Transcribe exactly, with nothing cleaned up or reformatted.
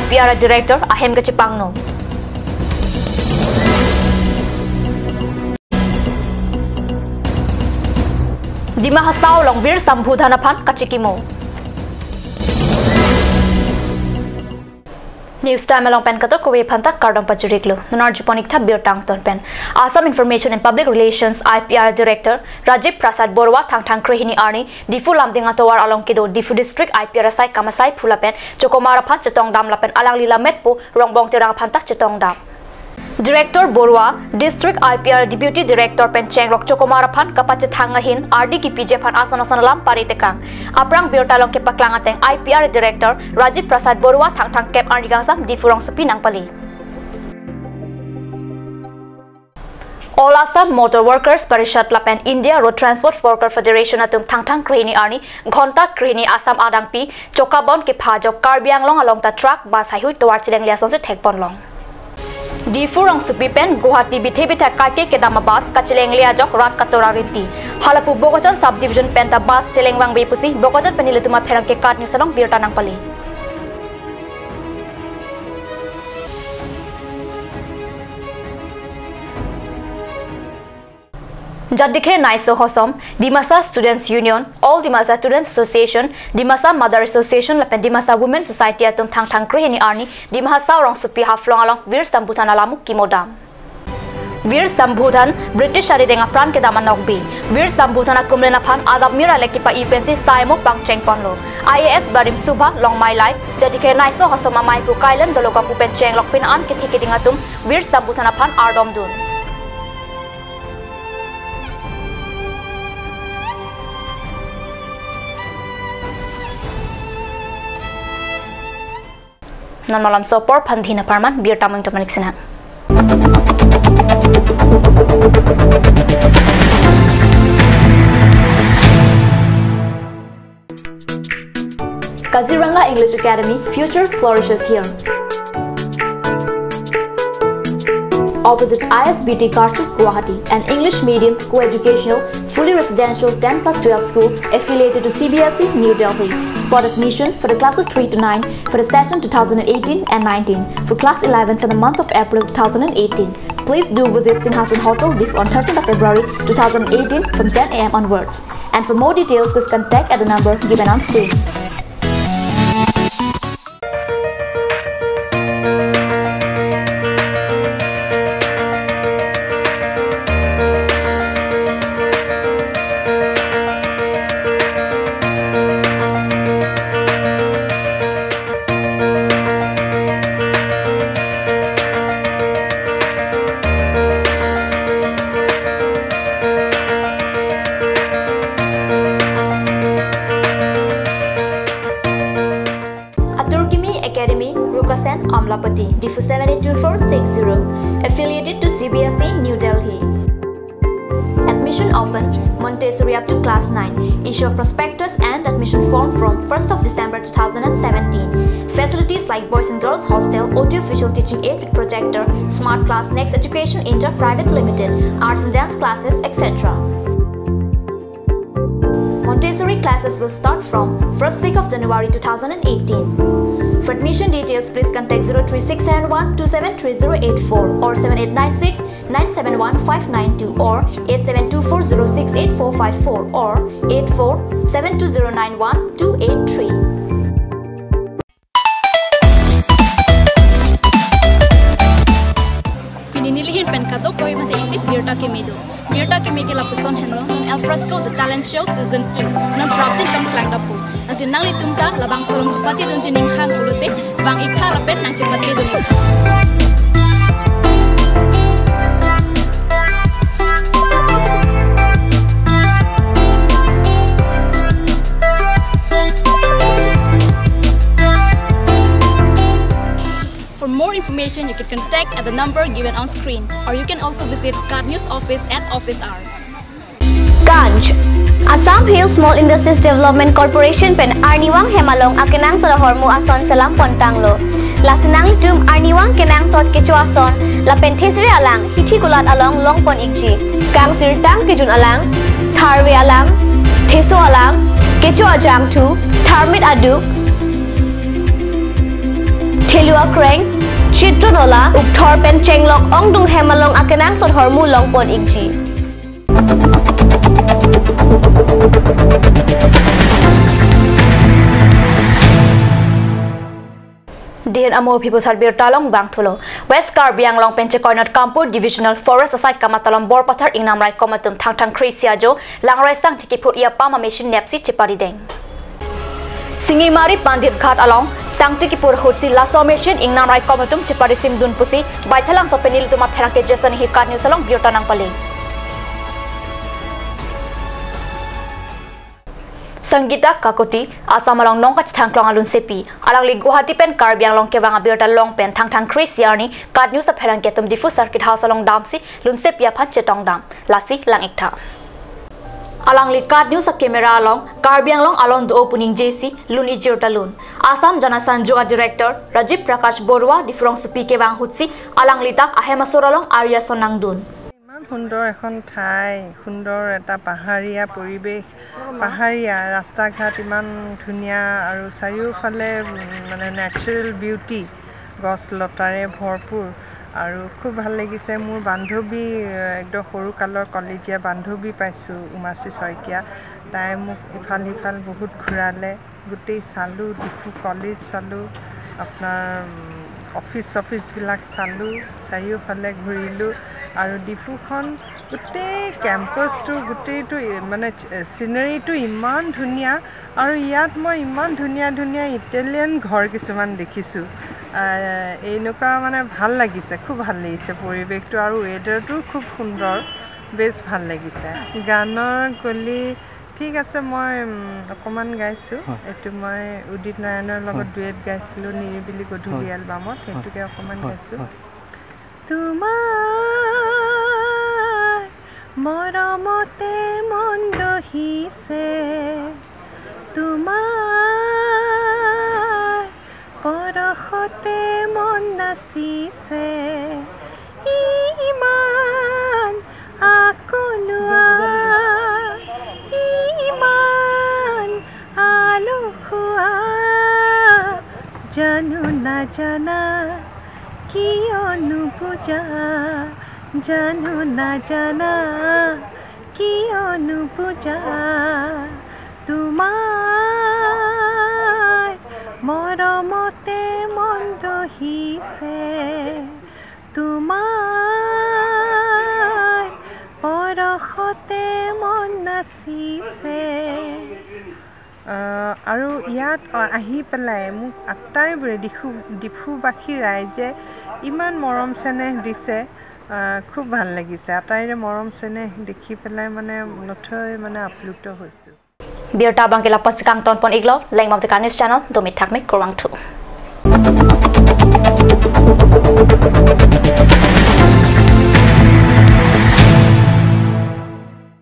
I P R Director ahem kachepangno. Dima Hasao along Veer Shambhu Dhan aphan kachikimo. News Time along pen katok kove aphanta kardom pajiriklo. Non arjupon ik tha birta angton pen. Assam Information and Public Relations, I P R Director Rajiv Prasad Baruah Thangthang krehini arni Diphu Lumding atovar along kedo Diphu District I P R asai kam asai phu lapen chokomar aphan chetongdam lapen alangli lametpo Rongbong Terang aphanta chetongdam. Director Baruah, District I P R Deputy Director pen chenglok chokomar aphan kapachethang ahin ardi kipiji aphan ason ason alam paritekang. Aphrang birta along kepaklang ateng I P R Director Rajiv Prasad Baruah Thangthang kep arni kangsam Diphu rongsopi nangpale. All Assam Motor Workers Parishad lapen India Road Transport Worker Federation atum Thangthang krehini arni ghonta krehini Assam adangpi chokabon kepha ajok Karbi Anglong along ta truck bus haihui tovar chelengle asonsi thekponlong. Diphu rongsopi pen Guwahati bithe bithe kaike kedam abus kachelengle ajok rat katora rinti. Halapu Bokajan Subdivision pen ta bus cheleng vangve pusi Bokajan pen ilitum apherangke KAT News along birta nangpale. Jat dikhe naiso hosom, Dimasa Students Union, All Dimasa Students Association, Dimasa Mother Association lapen Dimasa Women Society atum Thangthang krehini arni Dima Hasao rongsopi Haflong along Veer Shambhu Dhan alam kimodam. Veer Shambhu Dhan British arideng apran kedam anokbe. Veer Shambhu Dhan akumlen aphan adap mir ale kipa-i pensi saimo pangchengponlo. I A S barim Subha Longmailai, jat dikhe naiso hosom amei pu Kailen Dolok apu pen chenglok pin an kethe keding atum Veer Shambhu Dhan aphan ardomdun. Non malomso apor phan dhin apharman birta mung tomanik sinang. Kaziranga English Academy, future flourishes here. Opposite I S B T Karchuk, Guwahati, an English medium co-educational, fully residential ten plus twelve school affiliated to C B S E, New Delhi. Spot admission for the classes three to nine for the session two thousand eighteen and nineteen, for class eleven for the month of April two thousand eighteen. Please do visit Singhasan Hotel, Diphu on thirteenth of February two thousand eighteen from ten A M onwards. And for more details, please contact at the number given on screen. Atur Kimi Academy, Rukasen, Amlapati, Diphu seven eight two four six zero, affiliated to C B S E, New Delhi. Admission open, Montessori up to class nine. Issue of prospectus and admission form from first of December two thousand seventeen. Facilities like boys and girls hostel, audio visual teaching aid with projector, smart class, Next Education India Private Limited, arts and dance classes, et cetera. Montessori classes will start from first week of January two thousand eighteen. For admission details, please contact zero three six seven one two seven three zero eight four or seven eight nine six nine seven one five nine two or eight seven two four zero six eight four five four or eight four seven two zero nine one two eight three. Pini nelihin pen kadokave mate isi birta keme do. Birta keme ke lapuson henlo, non Al Fresco The Talent Show Season two. Non prapjin pen klangdampo. Lasi nanglitum ta labangso along chepatedunji ning hang pulote, vang ik tha lapen nangchepatedun ik tha. For more information, you can contact at the number given on screen, or you can also visit KAT News office at office hours. Ganj. Assam Hill Small Industries Development Corporation pen arnivang hem along akenangsot ahormu ason selam pontanglo. Lasi nanglitum arnivang kenangsot kecho ason lapen thesere alang hithi kulat along longpon ikji. Kangsirtang kejun alang, tharve alang, theso alang, kecho ajangthu, tharmit aduk, Thelu akreng, Chitranola, Ukthor pen Chenglok ongdung hem along akenangsot ahormu longpon ikji. Dihin amo aphi pusat birta longbang thulo. West Karbi Anglong pen chekoinot Kampur Divisional Forest asai kamatalom Borpathar Ingnamrai Komatum Thangthang Kri Siajo Langroi Sangti kiphur-i apam a-machine nepsi cheparideng. Singimari Pandit Ghat along sangti kiphur ahutsi laso a-machine Ingnamrai Komatum cheparisimdun pusi Baithalangso pen nelitum apherangke Jason Hikat News along birta nangpale. Sangeeta Kakothi, Assam along nongkachethangklong alunsepi. Alangli Guwahati pen Karbi Anglong kevang abirta long pen Thangthang Kri Siajo arni Kat News apherangke atum Diphu Circuit House along damsi lunsepi aphan chetongdam. Lasi lang-iktha. Alangli Kat News a-camera along Karbi Anglong alon do-o pu ningjesi lun ijir ta lun. Assam Jana Sanjog a-director Rajiv Prakash Baruah Diphu rongsopi kevang ahutsi alangli ta ahem asor along ari ason nangdun. ইমান সুন্দৰ এখন ঠাই, সুন্দৰ এটা পাহাৰীয়া পৰিৱেশ, পাহাৰীয়া ৰাস্তা ঘাট ইমান ধুনীয়া আৰু চাৰিওফালে, উম, মানে নেচাৰেল বিউটি, গছ লতাৰে ভৰপূৰ আৰু খুব ভাল লাগিছে। মোৰ বান্ধৱী, একদম সৰুকালৰ কলেজীয়া বান্ধৱী পাইছোঁ, উমাশ্ৰী শইকীয়া। তাই মোক ইফাল সিফাল বহুত ঘূৰালে। গোটেই চালোঁ, ডিফু কলেজ চালোঁ, আপোনাৰ, উম, অফিচ চফিচবিলাক চালোঁ, চাৰিওফালে ঘূৰিলোঁ আৰু ডিফুখন গোটেই কেম্পাছটো, গোটেইটো ই-, মানে, চ-, চিনাৰীটো ইমান ধুনীয়া আৰু ইয়াত মই ইমান ধুনীয়া ধুনীয়া ইটালিয়ান ঘৰ কিছুমান দেখিছোঁ। আহ, এনেকুৱা মানে ভাল লাগিছে, খুব ভাল লাগিছে পৰিৱেশটো আৰু ৱেডাৰটো খুব সুন্দৰ, বেছ ভাল লাগিছে। গানৰ কলি ঠিক আছে, মই, উম, অকণমান গাইছোঁ। হয়। এইটো মই উদিত নাৰায়ণৰ লগত হয়। ডুৱেট গাইছিলোঁ, নিৰিবিলি গধূলি হয়। এলবামত, হয়। সেইটোকে অকণমান হয়। গাইছোঁ। হয়। তোমাৰ মৰমতে মন দহিছে, তোমাৰ পৰশতে মন নাচিছে, ইমান আকলুৱা, ইমান আলসুৱা, জানো নাজানা কিয় নুবুজা, জানো নাজানা কিয় নুবুজা, তোমাৰ মৰমতে মন দহিছে, তোমাৰ পৰশতে মন নাচিছে। আহ, আৰু ইয়াত, আহ, আহি পেলাই মোক আটাইবোৰে, ডিফু, ডিফুবাসী ৰাইজে ইমান মৰম চেনেহ দিছে, আহ, খুব ভাল লাগিছে। আটাইৰে মৰম চেনেহ দেখি পেলাই মানে নথৈ মানে আপ্লুত হৈছোঁ। Birta abang ke lapu-an si kangtonpon iklo, lengmam teka news channel, dome thakme kurvangthu.